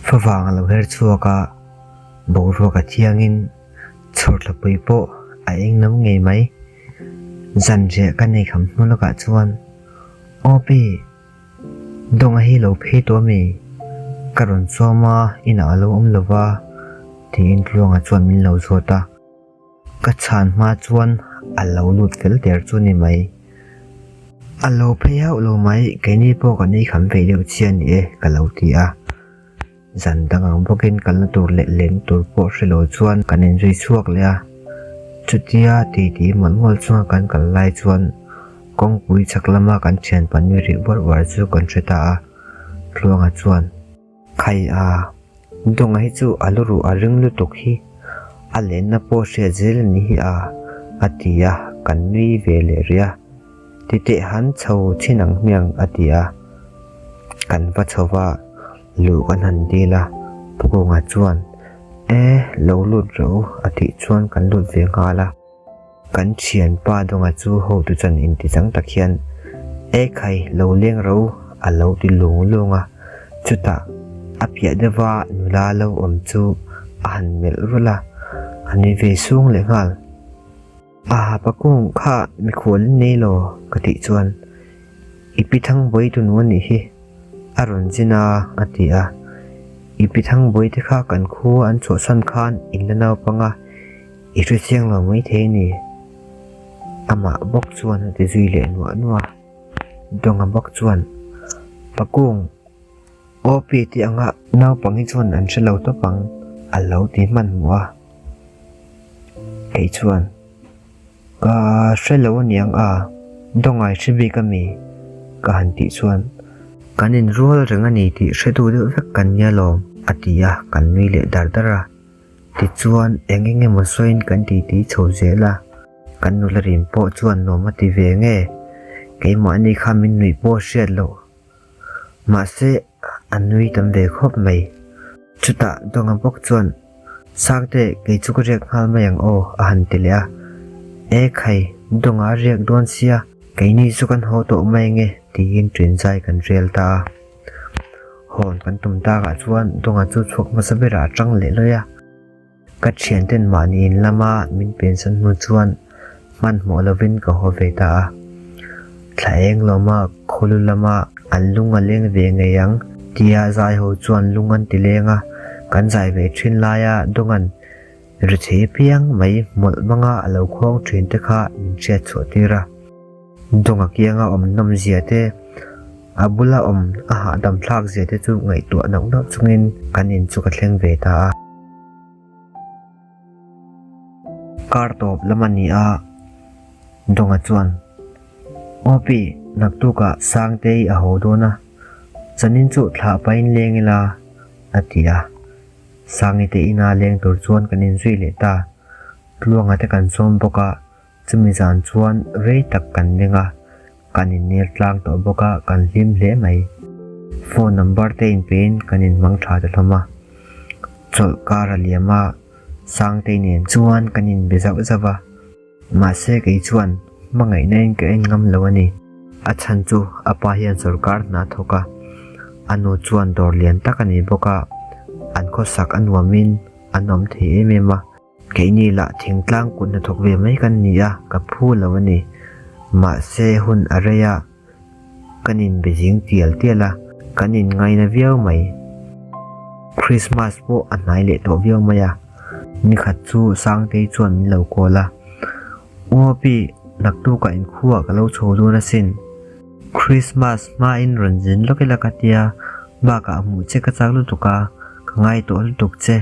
Favang a lo her chhuak a, boruak a thiangin chhawrthlapui pawh a eng lo ngei mai. Zanriah ka nei kham hnu lawkah chuan, Aw pi, Dawnga hi lo phei tawh ami? Ka rawn sawm a, inah a lo awm lo va, tiin Tluanga chuan min lo zawt a. Ka chhan hma chuan a lo lut fel der chu ni mai. A lo phei hauh lo mai, keini pawh kan ei kham ve deuh chiah ni e, ka lo ti a. Zan dang ang bawkin kalna tur leh len tur pawh hre lo chuan kan inzui chhuak leh a. Chutia titi mawlh mawlh chunga kan kal lai chuan kawngpui chhak lama kan thianpa nui rih uar uar chu kan hre ta a. Tluanga chuan. Khai a, Dawnga hi chu a lu ruh a ring lutuk hi a lenna pawh hriat zel a ni hi a, a ti a, kan nui ve leh rih a. Titeh han chho thin ang hmiang a ti a. Kan va chho va, luh kan han dil a, Pukunga chuan, E, lo lut rawh u a tih chuan kan lut ve nghal a. Kan thianpa Dawnga chu hotu chan inti chang tak hian, E khai, lo leng ro a lo ti lung lung a. Chutah a piah deuha nula lo awm chu a han melh rulh a, a nui ve sung leh nghal. A pakung kha mikhual in nei lo ka tih chuan, I pi Thangbawi tu nu a nih hi, a rawn zin a a ti a. I pi Thangbawi te kha kan khua an chhuahsan khan in la naupang a, I hre chiang lo mai thei a ni. Amah bawk chuan a ti zui leh nuah nuah a. Dawnga bawk chuan, Pakung, aw pi tih anga naupang hi chuan an hre lo tawp ang, a lo ti hmanhmawh a. Kei chuan, Ka hre lo aniang a, Dawnga i hre bik a mi? ka han tih chuan, Kan inrual reng a ni tih hretu deuh vek kan nia lawm, a ti a, kan nui leh dar dar a. Tichuan, eng eng emaw sawiin kan titi chho zel a, kan nula rim pawh chuan nuam a ti ve nge, keimahni kha min nuih pawh hriat loh. Mahse, a nui tam ve khawp mai. Chutah Dawnga bawk chuan, Sangte, kei chu ka riak nghal mai ang aw, a han ti leh a. E khai, Dawnga a riak dawn sia, keini chu kan haw tawh mai nge, tiin ṭinzai kan rel ta a. Hawn kan tum takah chuan Dawnga chu chhuak hmasa berah a tang leh lawi a. Ka thianten mahni in lama min pensan hnu chuan hmanhmawh lovin ka haw ve ta a. Thla eng lawma khawlu lama an lung a leng ve ngei ang tia zai ho chuan lung an ti leng a, kan zai ve thin laia Dawnga'n ri thei piang mai mawlh hmanga a lo khuang thin te kha min hriat chhuah tir a. Dawnga kianga awm nawm zia te, a bula awm a hahdam thlak zia te chu ngaihtuah nauh nauh chungin kan in chu ka thleng ve ta a. Kar tawp lam a ni a, Dawnga chuan, Aw pi, naktukah Sangtei a haw dawn a, chanin chu thlah pahin leng ila, a ti a. Sangite ina leng tur chuan kan inzui leh ta. Tluanga te kan sawm bawk a, Chumi zan chuan rei tak kan meng a, kan innel tlang tawh bawk a, kan hlim hle mai. Phone number te inpein kan inhmang tha ta hlawm a. Chawlh kar a liam a, Sangtei nen chuan kan inbe zauh zauh a. Mahse kei chuan hmangaihna in ka en ngam lo a ni. A chhan chu a pa hian sawrkar hna a thawk a, a nu chuan dawr lian tak a nei bawk a, an khawsak a nuamin an awm thei em em a. Keini lah thingtlang kut hnathawk ve mai kan ni a, ka phu lo a ni. Mahse hun a rei a, kan inbe zing tial tial a, kan inngaina viau mai. Christmas pawh a hnai leh tawh viau mai a, nikhat chu Sangtei chuan min lo call a, Uapi, naktukah inkhuah ka lo chho dawn asin. Christmas hmain rawn zin lawk ila ka tia, bakah hmuh che ka chak lutuk a, ka ngai tawh lutuk che.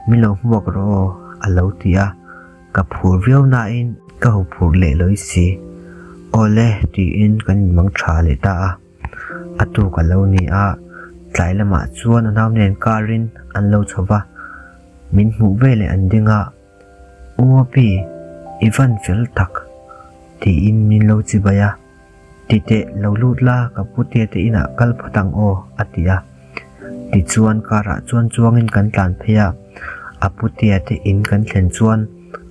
Min lo hmuak rawh aw, a lo ti a, ka phur viau nain ka hu phur leh lawi si. Awle tiin kan inmang tha leh ta a, a tuk a lo ni a, tlai lamah chuan a nau nen karin an lo chho va, min hmuh veleh an ding a, U Api, i van fel tak, tiin min lo chibai a. Titeh lo lut la ka putea te inah kal phawt ang aw a ti a. Tichuan car ah chuan chuangin kan tlan phei a, a putea te in kan thlen chuan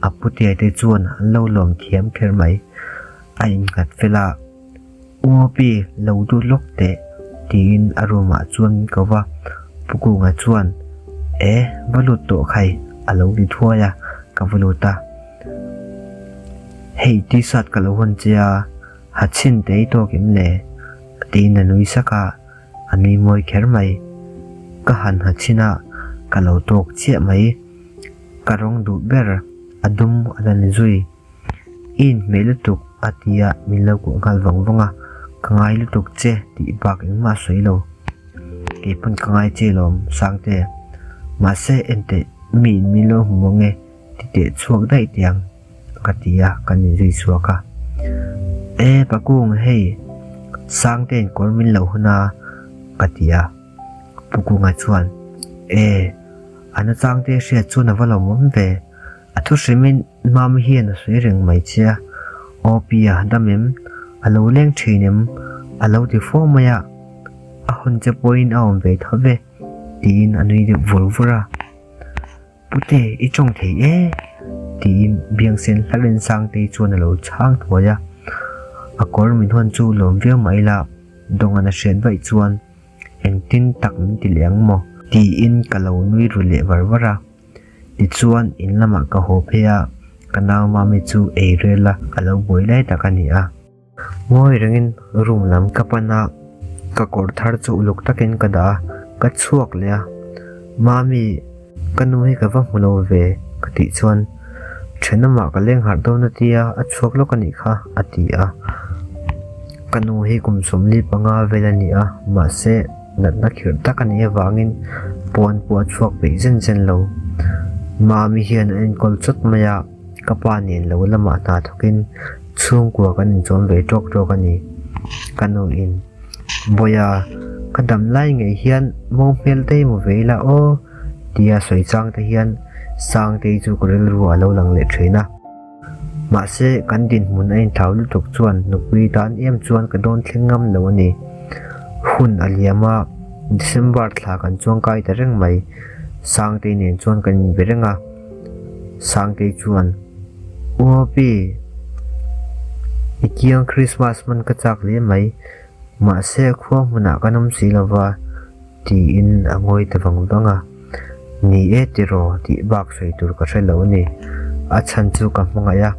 a putea te chuan an lo lawm thiam kher mai. A innghat fel a, U Api lo duh lawk teh tiin a room ah chuan min ko va. Pu Kunga chuan, E, va lut tawh khai, a lo ti thuai a, ka va lut a. Hei t-shirt ka lo hawn che a, ha chhin te i tawk em le? Tiin a nui sak a, a nui mawi kher mai. Ka han ha chhin a, ka lo tawk chiah mai. Ka rawng duh ber a dum a la ni zui. I inhmeh lutuk a ti a, min lo kuah nghal vang vang a, ka ngai lutuk che tih bak engmah a sawi lo. Kei pawn ka ngai che lawm Sangte, mahse enteh mi in min lo hmu ang e ti teh chhuak daih teh ang ka ti a, kan inzui chhuak a. E Pakung hei Sangte'n kawr min lo hun a ka ti a, Pukunga chuan E a nachangte hriat chuan a va lawmawm ve. A thu hrimin Mami hian a sawi reng mai che a, Aw Pia, dam em? A lo leng thin em? A lo ti fo mai a, a hawn che pawhin a awm ve tho ve, tiin a nui deuh vur vur a. Pute, i tawng thei e? tiin Biangsen hlarin Sangtei chuan a lo chhang thuai a. A kawr min hawn chu lawm viau mah ila, Dawngan a hriat vaih chuan engtin tak min ti leh ang maw? Tiin ka lo nui ru leh var var a. Tichuan, in lamah ka haw phei a, ka nau Mami chu ei rel a, a lo buai lai tak a ni a. Ngawi rengin room lam ka pan a, ka kawr thar chu uluk takin ka dah a, ka chhuak leh a. Mami, ka nu hi ka va hmu lo ve, ka tih chuan, Thenawmah ka leng harh dawn a tia, a chhuak lawk a nih kha, a ti a. Ka nu hi kum 45 vel a ni a, mahse, Natna khirh tak a nih avangin pawn pawh a chhuak peih zen zen lo. Mami hian a enkawl chawt mai a, ka pa nen lo lamah hna thawkin chhungkua kan inchawm ve tawk tawk a ni. Ka nuin, Bawiha, ka dam lai ngei hian mo hmel te hi mu ve ila aw, tia sawi chang te hian Sangtei chu ka rilru a lo lang leh thin a. Mahse, kan dinhmun a inthlau lutuk chuan nupui tan em chuan ka dawn thleng ngam lo a ni. Hun a liam a, December thla kan chuangkai ta reng mai. Sangtei nen chuan kan inbe reng a. Sangtei chuan, U Pi, i kiang Christmas hman ka chak hle mai. Mahse, khua hmunah kan awm si lova. Tiin a ngawi ta vang vang a, Ni e tiraw tih bak sawi tur ka hre lo a ni. A chhan chu ka hmangaih a,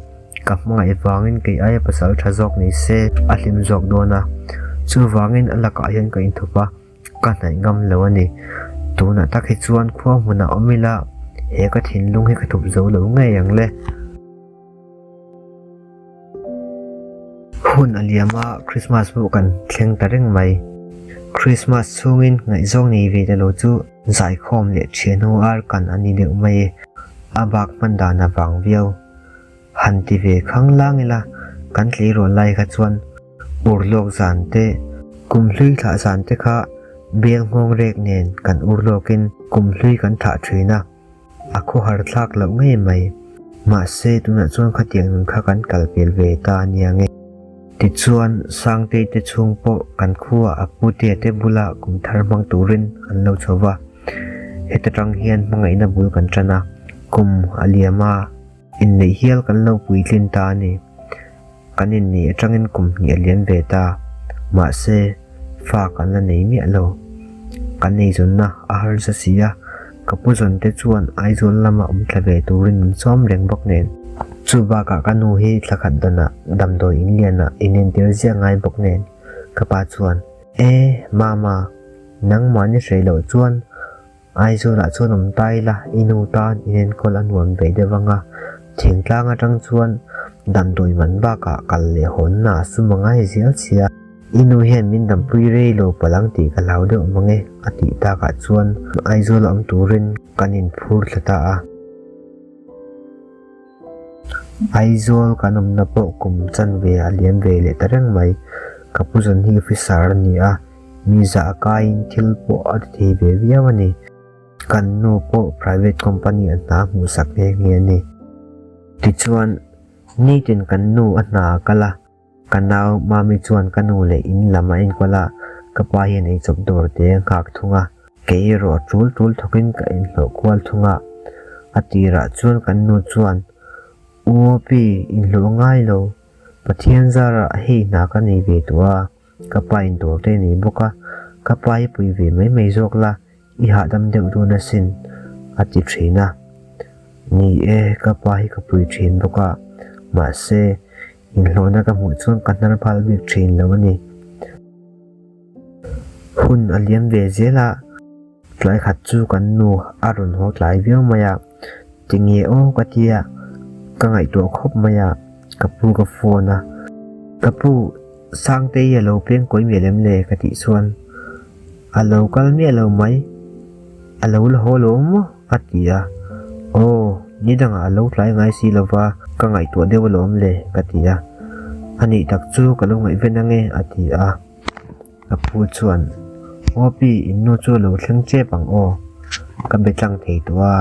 ka hmangaih vangin kei aia pasal tha zawk ni se a hlim zawk dawn a, chuvangin a lakah hian ka inthup a, ka hnaih ngam lo a ni. Tunah tak hi chuan khua hmunah awm ila he ka thinlung hi ka thup zo lo ngei ang le. Hun a liam a, Christmas pawh kan thleng ta reng mai. Christmas chhungin ngaihzawng nei ve ta lo chu zaikhawm leh thianho ar kan a ni deuh mai e. A bak hman dan a vang viau. Han ti ve khang lang ila, kan tleirawl lai kha chuan urlawk zan te, kumhlui thlah zan te kha bel nghawng rek nen kan urlawkin kumhlui kan thlah thin a. A khawhar thlak loh ngei mai. Mahse, tunah chuan khatiang nun kha kan kal pel ve ta a nia nge. Tichuan, Sangtei te chhung pawh kan khuaa a putea te bula kum thar hmang turin an lo chho va. Heta tang hian hmangaihna bul kan tan a, kum a liam a, inneih hial kan lo puitlin ta a ni. Kan inneih atangin kum hnih a liam ve ta. Mahse, fa kan la nei miah lo. Kan eizawnna a harsa si a, ka pu zawn te chuan Aizawl lama awm thla ve turin min sawm reng bawk nen. Chu bakah ka nu hi thla khat danah damdawi in lianah inentir ziah ngai bawk nen. Ka pa chuan, E, Mama, nangmah ni hreh loh chuan Aizawlah chuan awm ta ila, i nu tan inenkawl a nuam ve deuh ang a, thingtlang atang chuan damdawi man bakah kal leh hawnna a sum a ngai zel sia. I nu hian min dampui rei lo palh ang tih ka hlau deuh mang e, a tih takah chuan Aizawl awm turin kan inphur thla ta a. Aizawl kan awmna pawh kum chanve a liam ve leh ta reng mai. Ka pu zawn hi officer a ni a. Mi zah a kaiin thil pawh a ti thei ve viau a ni. Kan nu pawh private company a hna hmuhsak nghe nghe a ni. Tichuan, nitin kan nu a hna a kal a, ka nau Mami chuan ka nu leh in lam a enkawl a, ka pa hian eichawp dawr te a nghak thung a. Kei erawh a tul tul thawkin ka inhlawh kual thung a. A tirah chuan kan nu chuan, U Opi, inhlawh a ngai lo. Pathian zarah hei hna ka nei ve tawh a. Ka pa in dawr te nei bawk a, ka pa hi pui ve mai mai zawk la, I hahdam deuh dawn asin, a ti thin a. Ni e, ka pa hi ka pui thin bawk a, mahse, inhlawhna ka hmuh chuan ka hnar phal bik thin lo a ni. Hun a liam ve zel a, tlai khat chu kan nu a rawn haw tlai viau mai a, tinge aw ka tia, ka ngaihtuah khawp mai a, ka pu ka phone a, ka pu Sangtei a lo peng kawi miah lem le ka tih chuan a lo kal miah lo mai, a lo la haw lo maw a ti a, aw ni dangah a lo tlai ngai si lo va ka ngaihtuah deuh alawm le ka ti a, a nih tak chu ka lo ngaihven ange a ti a, ka pu chuan aw pi in nu chu a lo thleng chep ang aw ka be tlang thei tawh a,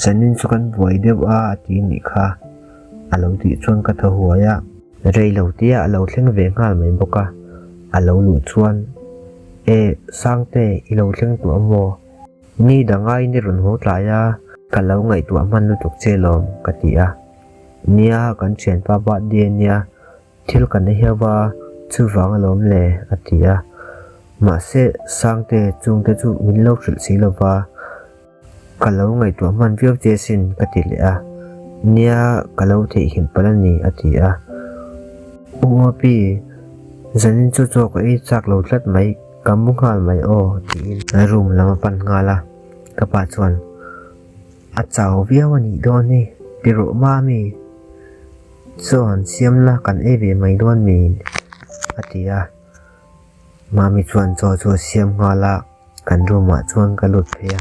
zanin chu kan buai deuh a a ti nih kha a lo tih chuan ka thaw huai a. Rei lo tia a lo thleng ve nghal mai bawk a, a lo luh chuan, E, Sangte, i lo thleng tawh a maw? Ni dangaiin i rawn haw tlai a, ka lo ngaihtuah hman lutuk che lawm, ka ti a. Nia, kan thianpa birthday a nia, thil kan ei hiau va, chuvang alawm le, a ti a. Mahse, Sangte, chungte chu min lo hrilh si lo va. Ka lo ngaihtuah hman viau che asin ka ti leh a, nia ka lo theihnghilh palh a ni a ti a. U Api, zanin chu chaw ka ei chak lo tlat mai, ka mu nghal mai aw tiin room lam a pan nghal a, ka pa chuan a chau viau a nih dawn hi, ti rawh mami, chaw han siam la kan ei ve mai dawn min a ti a. Mami chuan chaw chu a siam nghal a, kan room ah chuan ka lut phei a.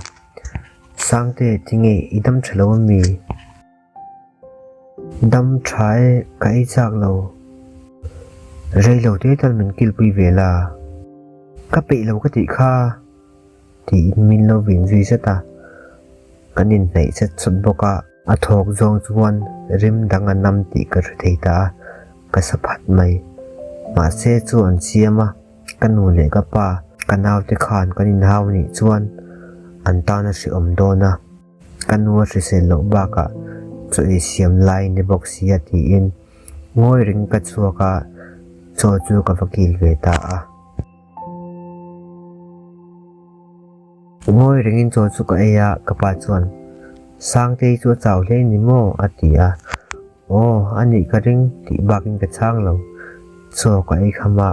Sangte tinge i dam tha lo ami? Dam tha e, ka ei chak lo. Rei lo te tal min kilpui ve la. Ka peih lo ka tih kha. Tiin min lo vin zui zet a, kan inhnaih chet chawt bawk a. A thawk zawng chuan rim dang a nam tih ka hre thei ta a, ka sa phat mai. Mahse chu an siam a, ka nu leh ka pa, ka naute khan kan inhau nih chuan an tan a hrehawm dawn a, ka nu a hrisel loh bakah chaw ei siam lai ni bawk sia tiin ngawi reng ka chhuak a, chaw chu ka va kil ve ta a. Ngawi rengin chaw chu ka ei a, ka pa chuan, Sangtei chu a chau hle ni maw? a ti a. Aw, a nih ka ring tih bakin ka chhang lo. Chaw ka ei kham a,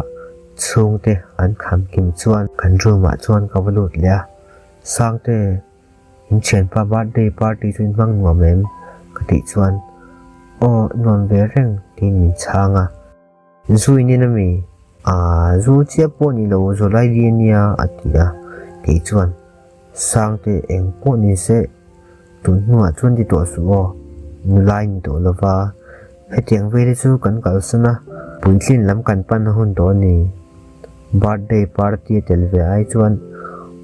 chhungte an kham kim chuan kan room ah chuan ka va lut leh a. Sangte, in thianpa birthday party chu in hmang nuam em? ka tih chuan, Aw, nuam ve reng tiin min chhang a. Zu in in ami? Aaa, zu chiah pawh ni lo, zawlai li a nia, a ti a. Kei chuan, Sangte eng pawh ni se, tun hnuah chuan ti tawh suh aw, nulai ni tawh lo va, hetiang vel hi chu kan kalsan a, puitlin lam kan pan a hun tawh a ni. Birthday party a tel ve ai chuan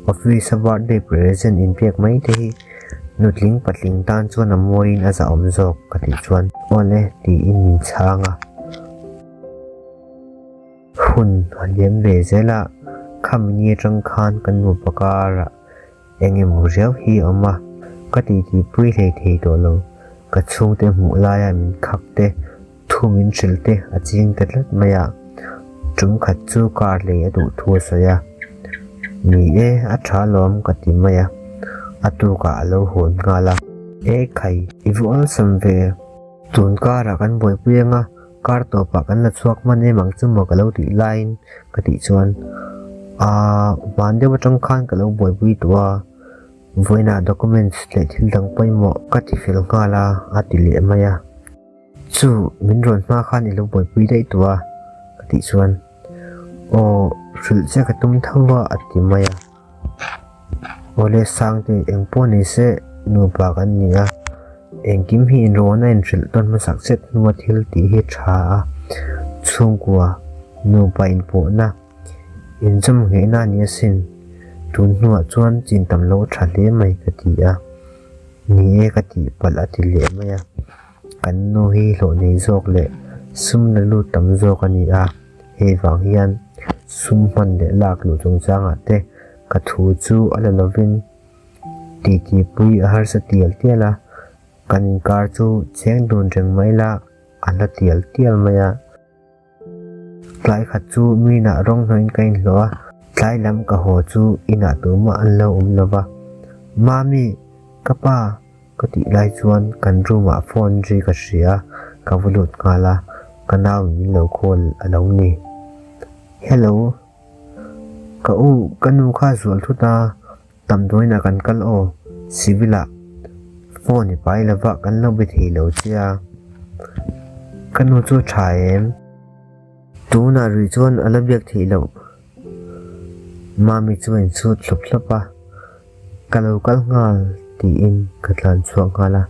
office a birthday present inpek mai te hi nutling patling tan chuan a mawiin a zahawm zawk ka tih chuan awle tiin min chhang a. Hun a liam ve zel a, khami ni atang khan kan nupa karah Eng emaw riau hi a awm a, ka titi pui hlei thei tawh lo. Ka chhungte hmuh laia min khak te, thu min hrilh te a ching ta tlat mai a. Tum khat chu car lei a duh thu a sawi a. Ni e, a tha alawm ka ti mai a. A tukah a lo hawn nghal a. E khai, i va awlsam ve. Tun karah kan buaipui anga kar tawpah kan la chhuak hman em ang chu maw ka lo tih laiin ka tih chuan aaa van deuh atang khan ka lo buaipui tawh a, vawiinah documents leh thil dang pawimawh ka ti fel nghal a a ti leh mai a. Chu min rawn hma khan i lo buaipui daih tawh a ka tih chuan aw hrilh che ka tum tho a a ti mai a. Awle Sangte eng pawh ni se nupa kan ni a, engkim hi inrawn a inhrilh tawn hmasak zet hnua thil tih hi tha a, chhungkua nupa inpawhna inzawm nghehna a ni asin, tun hnuah chuan chin tam lo tha hle mai ka ti a, ni e ka tih palh a ti leh mai a, kan nu hi hlawh nei zawk leh sum la lut tam zawk a ni a. Hei vang hian sum hman leh lak luh chungchangah te ka thu chu a la lovin titipui a harsa tial tial a, kan inkar chu cheng dun reng mai la a hla tial tial mai a. Tlai khat chu minah rawng hnawhin ka inhlawh a. Tlai lam ka haw chu inah tumah an lo awm lo va, Mami, ka pa, ka tih lai chuan kan room ah phone ri ka hria, ka va lut nghal a, ka nau in min lo call a lo ni. Hello, ka u, ka nu kha zual thut a, Damdawiinah kan kal aw, civil ah phone i pai lova kan lo be thei lo che a, ka nu chu a tha em? Tunah rih chuan a la biak theih loh. Mami chu a insut hlawp hlawp a, ka lo kal nghal tiin ka tlan chhuak nghal a.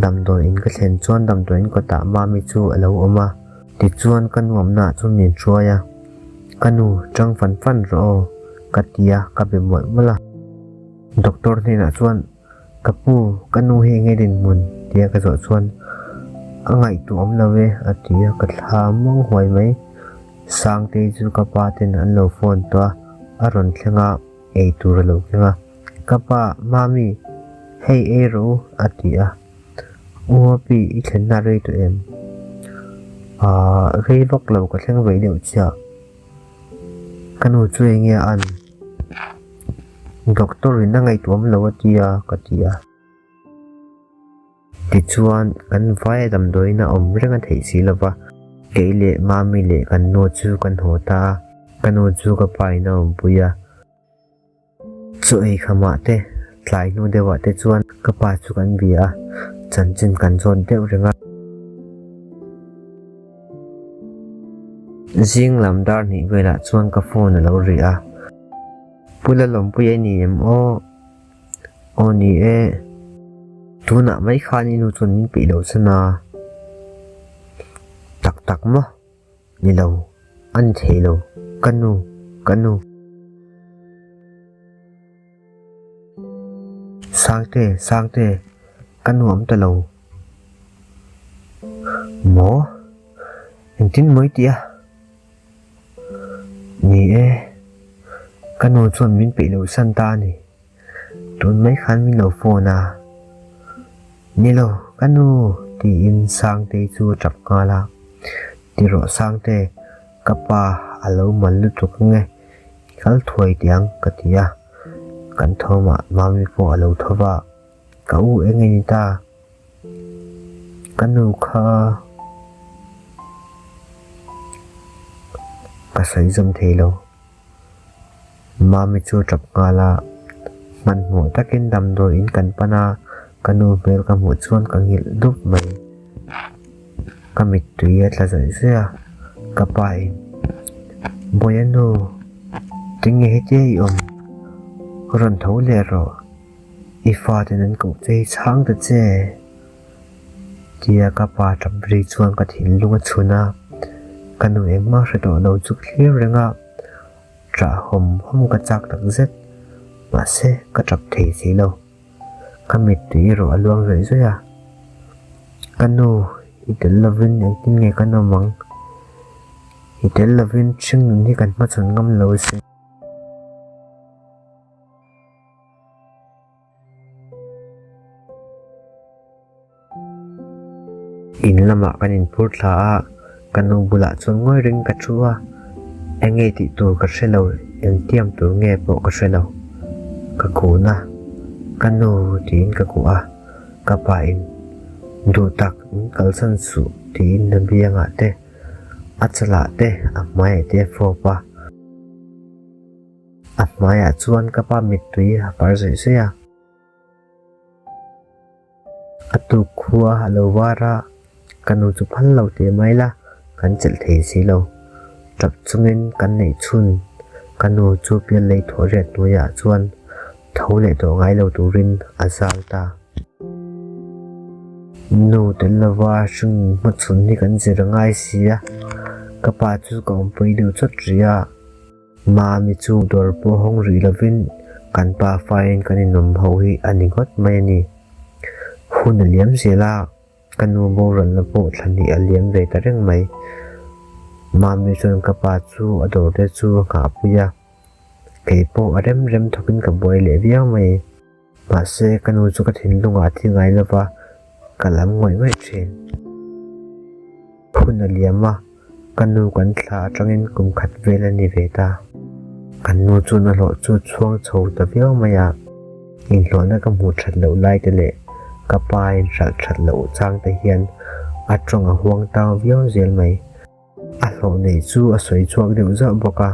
Damdawiin ka thlen chuan damdawiin kawtah Mami chu a lo awm a, tichuan ka nuamnaah chuan min hruai a. Ka nu, tang fan fan rawh aw, ka ti a, ka be mawlh mawlh a. Doctor hnenah chuan, Ka pu, ka nu hi enge dinhmun? tia ka zawh chuan, A ngaihtuah awm lo e, a ti a, ka thla muang huai mai. Sangtei chu ka pa ten an lo phone tawh a, a rawn thleng a, ei tur a lo keng a. Ka pa, Mami, hei ei rawh u, a ti a. U Api, i thlenna rei tawh em? Aaa, rei vak lo ka thleng ve deuh chiah. Ka nu chu eng nge a an? Doctor in a ngaihtuah awm lo a ti a, ka ti a. Tichuan, kan vaia damdawiin a awm reng a theih si lo va, kei leh Mami leh kan nu chu kan haw ta a, ka nu chu ka pa in a awmpui a. Chaw ei khamah te, tlai hnu deuhah te chuan ka pa chu kan bia a, chanchin kan zawt deuh reng a. Zing lam dar hnih velah chuan ka phone a lo ri a, Pu Lalawmpuia i ni em aw? Aw ni e, tunah mai khan i nu chuan min peih lo chhan a, tak tak maw? Ni lo, a ni thei lo, ka nu, ka nu. Sangte, Sangte, ka nuam ta lo. Maw? Engtin maw i tih a? Ni e, ka nu chuan min peih loh san ta a ni. Tun mai khan min lo phone a, Ni lo, ka nu, tiin Sangtei chu a tap nghal a. Ti rawh Sangte, ka pa a lo mal lutuk ange, i kal thuai teh ang, ka ti a. Kan thawmah Mami pawh a lo tho va, Ka u eng nge ni ta? Ka nu kha ka sawi zawm thei lo. Mami chu a tap nghal a, hmanhmawh takin damdawi in kan pan a, ka nu hmel ka hmuh chuan ka nghilh dup mai. Ka mittui a tla zawih zawih a, ka pa in, Bawiha nu, tinge hetia i awm? Rawn tho leh rawh, i faten an koh che hi chhang ta che. Tia ka pa tap ri chuan ka thinlung a chhun a, ka nu engmah hre tawh lo chu ka thlir reng a, ṭah hawm hawm ka chak tak zet, mahse ka ṭap thei si lo. Ka mittui erawh a luang zawih zawih a, Ka nu, i tel lovin engtin nge kan awm ang? I tel lovin hringnun hi kan hmachhawn ngam lo asin. In lamah kan inphur thla a, ka nu bulah chuan ngawi reng ka thu a, eng nge tih tur ka hre lo, engtiam tur nge pawh ka hre lo. Ka kun a, ka nu tiin ka kuah a, ka pa in duh tak min kalsan suh tiin na biangah te, a chalah te, a hmaiah te a fawp a. A hmaiah chuan ka pa mittui a far zawih zawih a. A tuk khua a lo var a, ka nu chu phal lo teh mai la, kan chelh thei si lo. Tap chungin kan neih chhun ka nu chu pial lei thawh riat hnuaiah chuan tho leh tawh ngai lo turin a zal ta. Nu tel lova hring hmachhawn hi kan zir a ngai si a, ka pa chu ka awmpui deuh chawt rih a. Mami chu dawr pawh hawng rih lovin kan pa faiin kan inawm ho hi a ni ngawt mai a ni. Hun a liam zel a, ka nu boral na pawh thla hnih a liam ve ta reng mai. Mami chuan ka pa chu a dawr te chu a nghahpui a, kei pawh a rem rem thawkin ka buai leh viau mai. Mahse, ka nu chu ka thinlungah a thi ngai lo va, ka lam ngawih ngawih thin. Hun a liam a, ka nu kan thla atangin kum khat vel a ni ve ta. Kan nu chuan a hlawh chu chhuang chho ta viau mai a, inhlawhna ka hmuh that loh lai te leh ka pa inhralh that loh chang te hian a tawng a huang tau viau zel mai. A hlawh neih chu a sawi chhuak deuh zauh bawk a,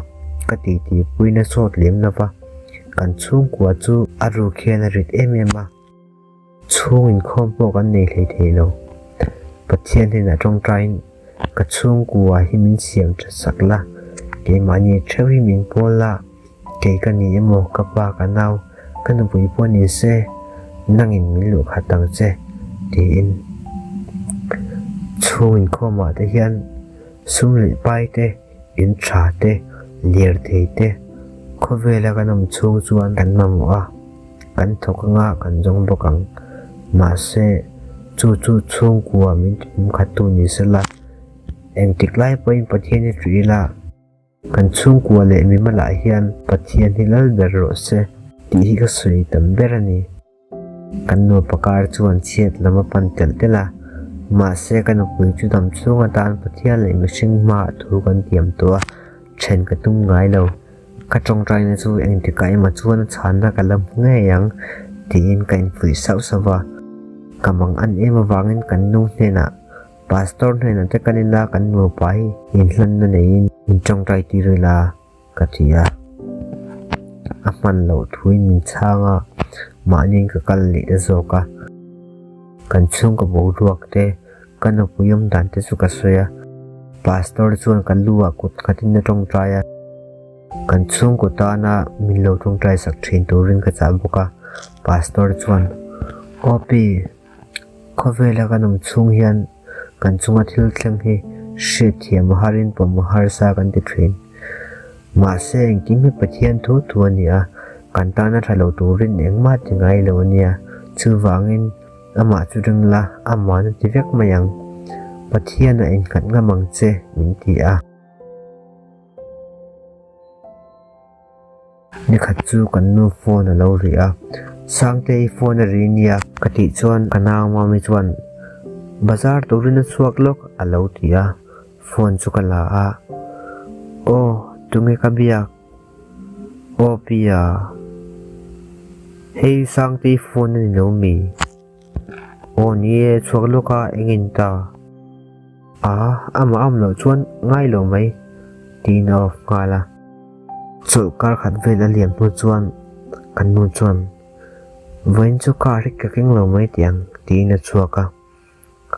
ka titi puina sawt lem lo va, kan chhungkua chu a ruk hian a rit em em a, chhung inkhawm pawh kan nei hlei thei lo. Pathian hnenah tawngtaiin ka chhungkua hi min siam that sak la, keimahni theuh hi min pawl la, Kei ka ni emaw, ka pa, ka nau, ka nupui pawh ni se, nangin min luh khat ang che, tiin. Chhung inkhawmah te hian sum leh pai te, in tha te, lirthei te, khawvela kan awm chhung chuan kan mamawh a, kan thawk anga kan zawng bawk ang. Mahse, chu chu chhungkua min tipumkhattu ni sela, engtik lai pawhin Pathian hi ṭih ila, Kan chhungkua leh mimalah hian Pathian hi lal ber rawh se tih hi ka sawi tam ber a ni. Kan nupa kar chuan chhiat lam a pan telh telh a, mahse ka nupui chu dam chhung atan Pathian leh mihring hmaah thu kan tiam tawh a, then ka tum ngai lo. Ka tawngtaina chu engtikah emaw chuan a chhanna ka la hmu ngei ang tiin ka infuih sauh sauh va. Ka mang an em avangin kan nu hnenah Pastor hnenah te kal ila kan nupa hi inhlanna neiin min tawngtai tir ila ka ti a. A hman loh thuin min chhang a, mahniin ka kal leh ta zawk a. Kan chhungkaw boruak te, ka nupui awm dan te chu ka sawi a. Pastor chuan ka lu ah kut nghatin a tawngtai a. Kan chhungkaw tana min lo tawngtai sak thin turin ka chah bawk a. Pastor chuan, Aw pi, Khawvela kan awm chhung hian kan chunga thil thleng hi hriatthiam a harin pawm a harsa kan ti thin. Mahse engkim hi Pathian thu thu a ni a, kan tana tha lo turin engmah ti ngai lo a nia. Chuvangin amah chu ring la, ama'n a ti vek mai ang. Pathian a innghat ngam ang che min ti a. Nikhat chu kan nu phone a lo ri a, Sangtei phone a ri nia ka tih chuan ka nau mami chuan bazar turin a chhuak lawk a lo ti a, phone chu ka la a, Aw tunge ka biak? Aw Pia, hei Sangtei phone a ni lo mi? Aw ni e, chhuak lawk a engin ta? A, amah awm loh chuan ngai lo mai, tiin a off nghal a. Chawlh kar khat vel a liam hnu chuan kan nu chuan, Vawiin chu car hi ka keng lo mai tih ang, tiin a chhuak a.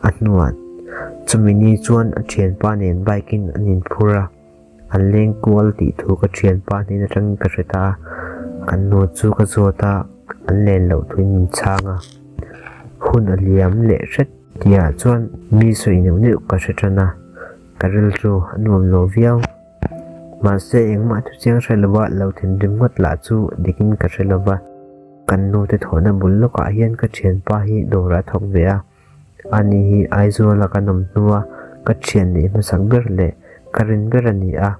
A hnuah chumi ni chuan a thianpa nen bike in an inphur a, an leng kual tih thu ka thianpa hnen atangin ka hre ta a, kan nu chu ka zawt a, an len loh thuin min chhang a, hun a liam leh hret tihah chuan mi sawi neuh neuh ka hre tan a, ka rilru a nuam lo viau. Mahse engmah thu chiang hre lova lo thinrim ngawt lah chu dikin ka hre lova. Kan nute thawhna bul lawkah hian ka thianpa hi dawr a thawk ve a, ani hi Aizawla kan awm hnua ka thian neih hmasak ber leh ka rin ber a ni a,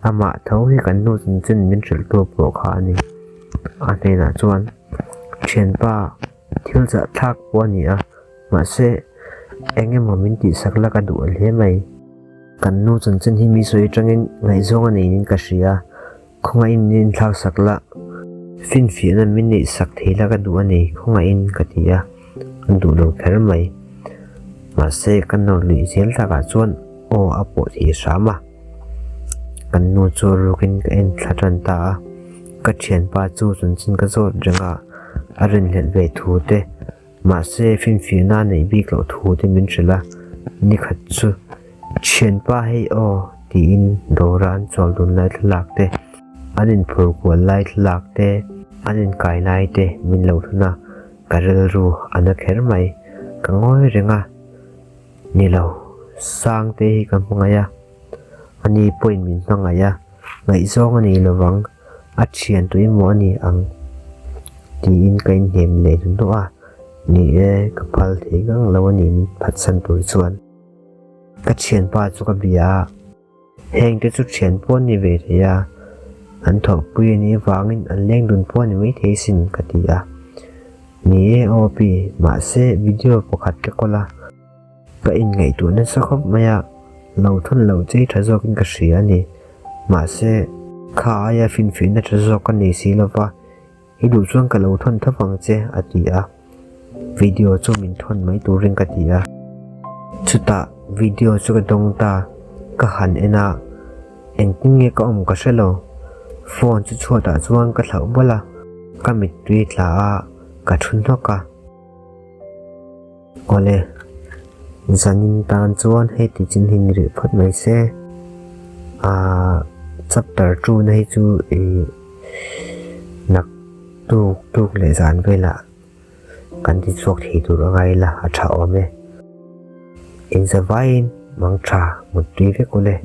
amah tho hi kan nu chanchin min hrilhtu pawh kha a ni. A hnenah chuan, Thianpa, thil zahthlak pawh a ni a, mahse eng emaw min tihsak la ka duh hle mai. Kan nu chanchin hi mi sawi atangin ngaihzawng a neiin ka hria a, Khawngaihin min inthlak sak la, finfiahna min neih sak thei la ka duh a ni, khawngaihin ka ti a, a duh lo kher mai. Mahse, ka nawr luih zel takah chuan aw a pawh thei hram a. Kan nu chu rukin ka en thla tan ta a, ka thianpa chu chanchin ka zawt reng a, a rinhlelh ve thu te, Mahse, finfiahna a neih bik loh thu te min hrilh a, nikhat chu thianpa hei aw tiin dawra an chawl dun lai thlalak te, an inphur kual lai thlalak te, an inkai lai te min lo thun a, ka rilru a na kher mai, ka ngawi reng a, ni lo, Sangte hi ka hmangaih a, ani pawhin min hmangaih a, ngaihzawng a ni lovang, a thian tui maw a ni ang tiin ka inhnem leh hnuhnawh a, ni e, ka phal thei ngang lo a ni min phatsan tur chuan. Ka thianpa chu ka bia a, heng te chu thian pawh an ni ve thei a, an thawhpui a nih avangin an leng dun pawh a ni maithei sin ka ti a, ni e aw pi, mahse video pakhat ka kawl a, Ka inngaihtuah nasa khawp mai a, lo thawn lo chei tha zawkin ka hria a ni. Mahse, Kha aia finfiahna tha zawk ka nei si lova, i duh chuan ka lo thawn thap ang che, a ti a. Video chu min thawn mai turin ka ti a. Chutah video chu ka dawng ta, ka han en a, engtin nge ka awm ka hre lo. Phone chu chhuatah chuan ka thlauh bawlh a, ka mittui tla a, ka thu hnawk a. Awle, zanin tan chuan hei ti chin hi ni rih phawt mai se. Aaa chapter two na hi chu ih nak tuk tuk leh zan velah kan ti chhuak thei tur a ngai ila a tha awm e. Inzavaiin mang tha mut tui vek ule.